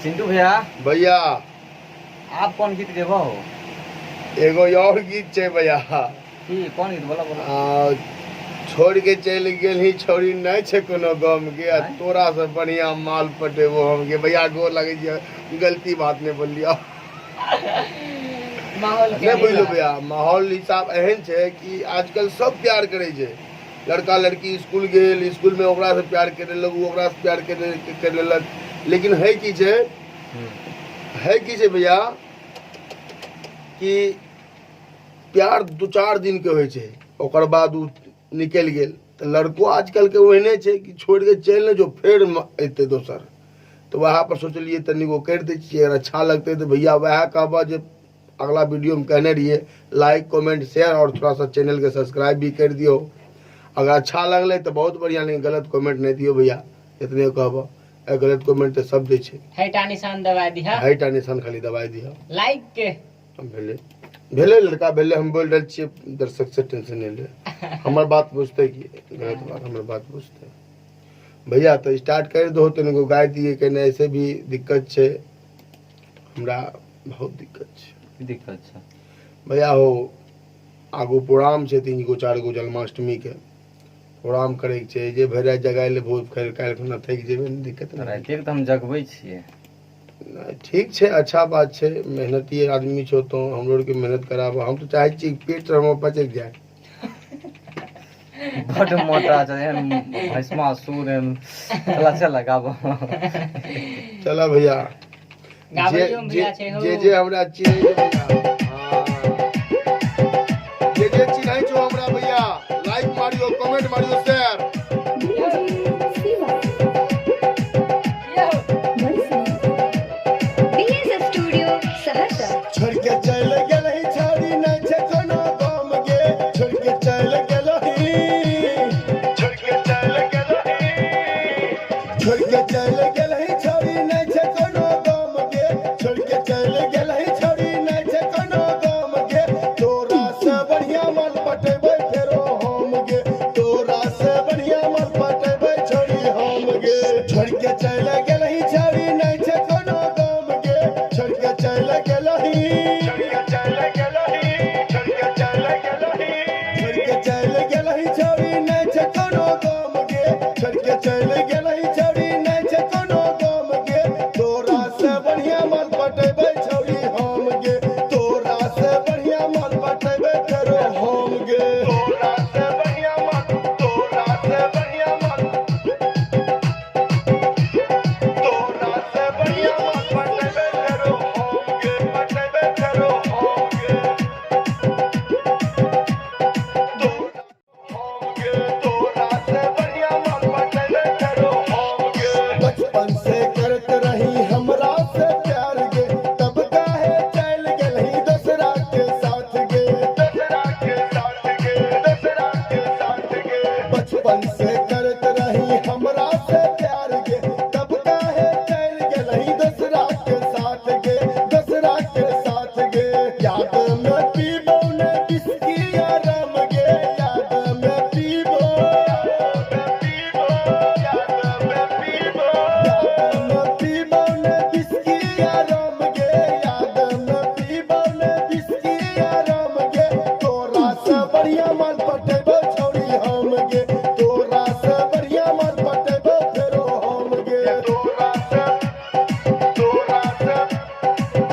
चिंटू भैया। भैया। आप कौन गीत गेबो हो? एगो और गीत छै भैया। की कौन गीत बोला बोला। आ, छोड़ के चलि गेल ही छौड़ी, नहि छै कोनो गम के, आ तोरा से बढ़िया माल पटेबो हम के। भैया गोर लगै छै, गलती बात नहि बोललियौ। माहौल के नहि बुझलू भैया, माहौल हिसाब एहन छै कि आजकल सब प्यार करै छै। लड़का लड़की स्कूल गेल, स्कूल में ओकरा से प्यार कर लेलक, ओ ओकरा से प्यार कर लेलक, लेकिन है की छै, है की छै भैया कि प्यार दू चार दिन के होइ छै, ओकर बाद ओ निकलि गेल। तऽ लड़को आजकल के ओहने छै कि छोड़ि के चलि ने जो, फेर एतै दोसर। तऽ वएह पर सोचलियै तनिगो करि दै छियै, अगर अच्छा लगतै तऽ भैया वएह कहबह जे अगला वीडियो में कहने रहिए, लाइक कमेंट शेयर और थोड़ा सा चैनल के सब्सक्राइब भी कर दियो। अगर अच्छा लगले तो बहुत बढ़िया, लेकिन गलत कमेंट नहीं दियो भैया, इतने कहबो। गलत कमेंट तो सब दै छै। हैटा निशान दबाई दिहा। हैटा निशान खाली दबाई दिहा लाइक के। भेले भेले लड़का भेले, हम बोल रहल छियै, दर्शक से टेंशन नहीं ले, हमर बात बुझते कि गलत बात, हमर बात बुझते भैया। तो स्टार्ट कर दो, तनिको गाय दिए के नहीं, ऐसे भी दिक्कत छै हमरा, बहुत दिक्कत छै। की दिक्कत छै? भैया हो, आगू प्रोग्राम छै 3 गो 4 गो जन्माष्टमी के प्रोग्राम करे के छै, जे भरि राति जगाय ले भोज खाय, काल्हि खुना थकि जेबै ने, दिक्कत नहि। रातिए के तऽ हम जगबै छियै। नहि, ठीक छै, अच्छा बात छै, मेहनती आदमी छौ तो, हमरो आरके मेहनत कराबऽ। हम तऽ चाहै छी पेट हमर पचकि जाय। बड मोटा छै एहन भैंसमा सूर एहन। चला चला गाबो। चल भैया। जे गाबैयो मे जे भैया छै हो। जे जे हमरा चिन्है छै भैया, हाँ। जे जे चिन्है छौ हमरा भैया, like Mario, comment Mario, share. BS Studio, Saharsa. छोड़ के चल गेल ही छौड़ी, नहि छै कोनो गम गे। छोड़ के चल गेल ही, छोड़ के चल गेल ही, छोड़ के चल गेल ही छौड़ी, नहि छै कोनो गम गे। छोड़ के चल गेल ही छौड़ी, नहि छै कोनो गम गे। तोरा से बढ़िया माल पटेबै फेरो हम गे। तोरा से बढ़िया माल पटेबै छौड़ी हम गे। छोड़ के चल गेल ही छौड़ी, नहि छै कोनो गम गे। छोड़ के चल गेल ही, छोड़ के चल गेल ही, छोड़ के चल गेल ही, छोड़ के चल गेल ही छौड़ी, नहि छै कोनो गम गे। छोड़ के चल गेल ही छौड़ी, नहि छै कोनो गम गे। तोरा से बढ़िया माल पटेबै छौड़ी हम गे। तोरा से बढ़िया माल पटेबै फेरो हम गे। तोरा से बढ़िया माल, तोरा से बढ़िया माल, तोरा से बढ़िया माल पटेबै फेरो हम गे, पटेबै फेरो हम गे। तोरा से बढ़िया माल पटेबै फेरो हम गे। बचपन से करत रही हमरा से प्यार गे, तब काहे चल गेलही दोसरा के साथ गे? दोसरा के साथ गे, दोसरा के साथ गे। बचपन से करत रही हमरा से प्यार गे, तब काहे चल गेलही दोसरा के साथ गे? दोसरा के साथ गे। याद में पीबो ने बिस्की या रम गे। याद में पीबो, याद में पीबो ने बिस्की या रम गे। याद में पीबो ने बिस्की या रम गे। तोरा से बढ़िया माल पटेबो छौड़ी हम गे। तोरा से बढ़िया माल पटेबो फेरो हम गे। तोरा से, तोरा से,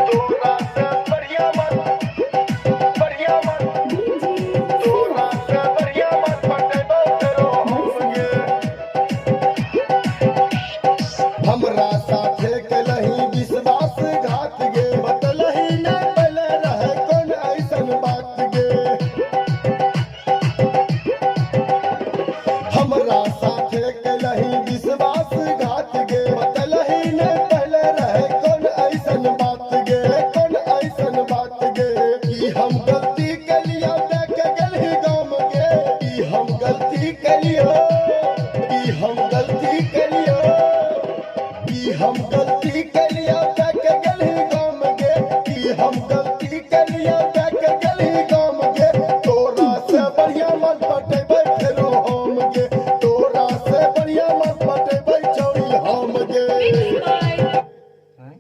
तोरा से बढ़िया माल, बढ़िया माल, तोरा से बढ़िया माल पटेबो फेरो हम गे। हमरा साथे केलही विश्वास घात गे, बतलही नहि पहिले रहे कोन ऐसन बात गे। हमरा साथे केलही विश्वास घात गे, बतलही नहि पहिले रहे कोन ऐसन बात गे? कोन ऐसन बात गे? की हम गलती केलियो देख गेलही गाम गे? की हम गलती केलियो? की हम गलती केलियो? की हम गलती केलियो देख गेलही गाम गे? की हम गलती केलियो देख गेलही गाम गे? तोरा से बढ़िया माल पटेबै फेरो हम गे। तोरा से बढ़िया माल पटेबै छौड़ी हम गे। आँय?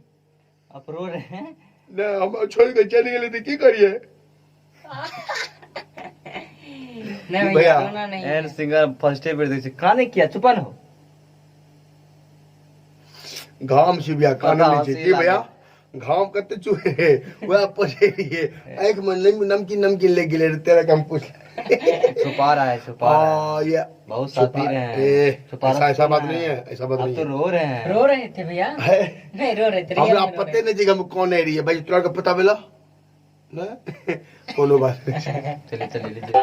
आप रो रहे हैं? नहि, हम छोड़ि कऽ चलि गेलै तऽ की करियै? नहीं भैया। भैया, रोना नहीं एहन सिंगर फर्स्टे बेर देखै छी। काने किया चुपन हो? घाम छै भैया, कान पता नहि छै हँसी की भैया? लागल। घाम कते चुहे वएह पोछे रहियै, आँखि मे नमकीन नमकीन लागि गेलै रहै, तेरा के हम पूछ छुपा रहा है, छुपा रहा है। हाँ, ये बहुत छुपा साथी रहे हैं। ए, छुपा ऐसा ऐसा रहा बात नहीं है, ऐसा बात आप नहीं तो है। रो रहे हैं। रो रहे थे भैया? है। नहीं रो रहे थे, रियल हमरा में रो पते रहे नहीं छै कि हम कौन नहीं रहियै भाई, तोरा के पता भेला नहि? कोनो बात नहीं छै। चलिए चलिए लीजिए। थे।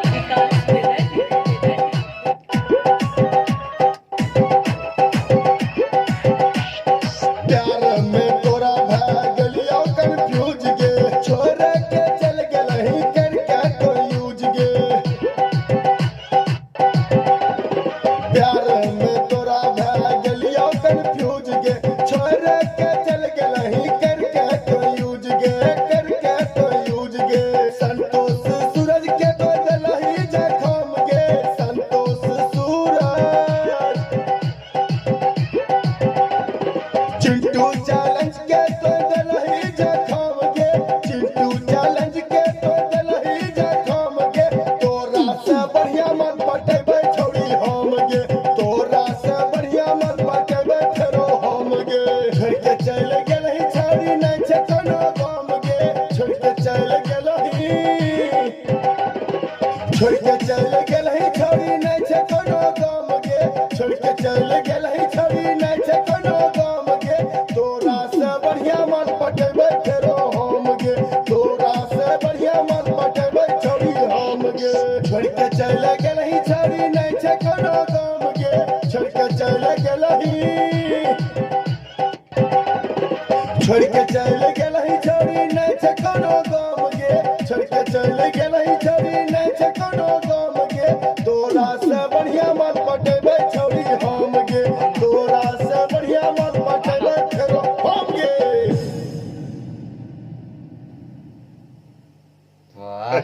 प्यार में तोरा भए गेलियौ कंफ्यूज गे, छोड़ के चल गेलही करके तो यूज गे। प्यार में तोरा भए गेलियौ कंफ्यूज गे, छोड़ के चल गेलही करके तो यूज गे, करके तो यूज गे। संतोष सूरज के बदलही जखम गे, संतोष सूरज चिंटू चैलेंज के तो दलही जखम गे, चिंटू चैलेंज के तो दलही जखम गे। तोरा से बढ़िया मत पटेबै छौड़ी हम गे, तोरा से बढ़िया मत पटेबै फेरो हम गे। छोड़ के चलि गेलही छौड़ी, नहि छै कोनो गम गे, छोड़ के चलि गेलही, छोड़ के चलि गेलही छौड़ी, नहि छै कोनो गम गे, छोड़ के चलि गेलही छौड़ी, नहि छै कोनो गम गे। तोरा से बढ़िया मत पटेबै फेरो हम गे, तोरा से बढ़िया मत पटेबै छौड़ी हम गे। छोड़ के चलि गेलही छौड़ी, नहि छै कोनो गम गे, छोड़ के चलि गेलही, छोड़ के चलि गेलही छौड़ी, नहि छै कोनो गम गे, छोड़ के चलि गेलही छौड़ी, नहि छै कोनो गम गे। तोरा से बढ़िया मत पटेबै छौड़ी हम गे, तोरा से बढ़िया मत पटेबै फेरो हम गे। वाह।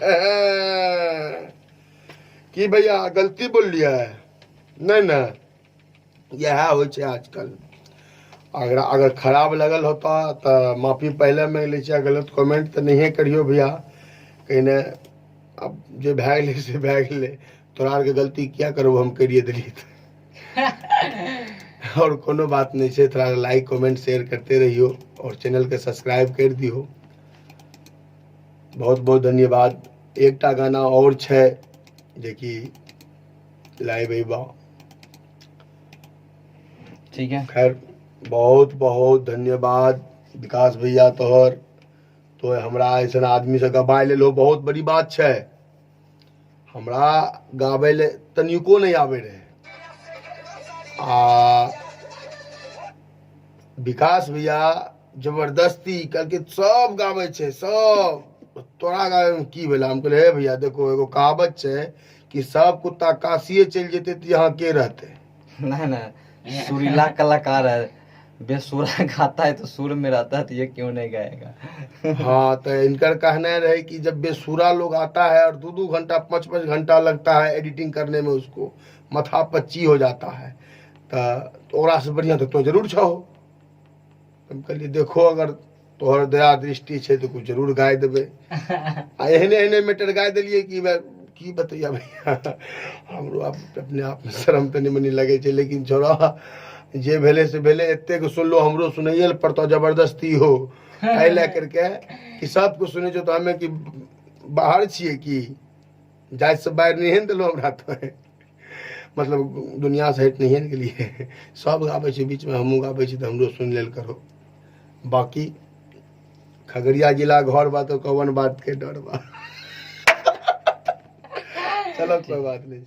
की भैया, गलती बोललियै? नहि ने, इएह होइ छै आजकल। अगर अगर खराब लगल होता तऽ माफी पहिले माँगि लै छी, आ गलत कमेंट तऽ नहिए करियौ भैया कहिने। आब जे भए गेलै से भए गेलै, तोरा आरके गलती किया करबो, हम करिए देलियै तऽ आओर कोनो बात नहि छै। थोड़ा लाइक कमेंट शेयर करते रहियो और चैनल के सब्सक्राइब कर दियो। बहुत बहुत धन्यवाद। एकटा गाना और छै जेकि लाइव अयबा। ठीक है। खैर, बहुत बहुत धन्यवाद विकास भैया तोहर, तो हमरा ऐसन आदमी से गबाय लेलो बहुत बड़ी बात छै। हमरा गाबै ले तनिको नहि आबै रहै, आ विकास भैया जबरदस्ती कहलकै सब गाबै छै सब, तोरा गाबैमे की भेलै? हम कहलियै, हे भैया देखो, एगो कहावत छै कि सब कुत्ता काशिए चलि जेतै तऽ यहाँ के रहतै? नहीं नहीं, सुरीला कलाकार है, बेसुरा गाता है तो सुर में रहता है, तो ये क्यों नहीं गाएगा? हाँ, तो इनकर कहना रहे कि जब बेसुरा लोग आता है और 2-2 घंटा 5-5 घंटा लगता है एडिटिंग करने में, उसको माथा पच्ची हो जाता है, तो ओकरा से बढ़िया तो जरूर छहो। हम कहलिए, देखो, अगर तोहर दया दृष्टि छै तऽ कुछ जरूर गाय देबै। आ एहने एहने मैटर गाय देलियै कि की बतैया भैया, हमरो आब अपने आप में शरम तनी मनी लगै छै। लेकिन छोड़ो, जे भेलै से भेलै। एतेक सुनलो, हमरो सुनैए लए पड़तौ जबरदस्ती हो, एहि लए करके कि सबके सुनै छौ तऽ हमे कि बाहर छियै कि जाति से बाहर नहिए ने देलहुँ हमरा, तो मतलब दुनिया से हटि नहिए ने गेलियै। सब गाबै छै, बीचमे हमहूँ गाबै छी तऽ हमरो सुनि लेल करो। बाकी खगड़िया जिला घर बा तऽ कवन बात के डर बा? चलो, कोई बात नहीं।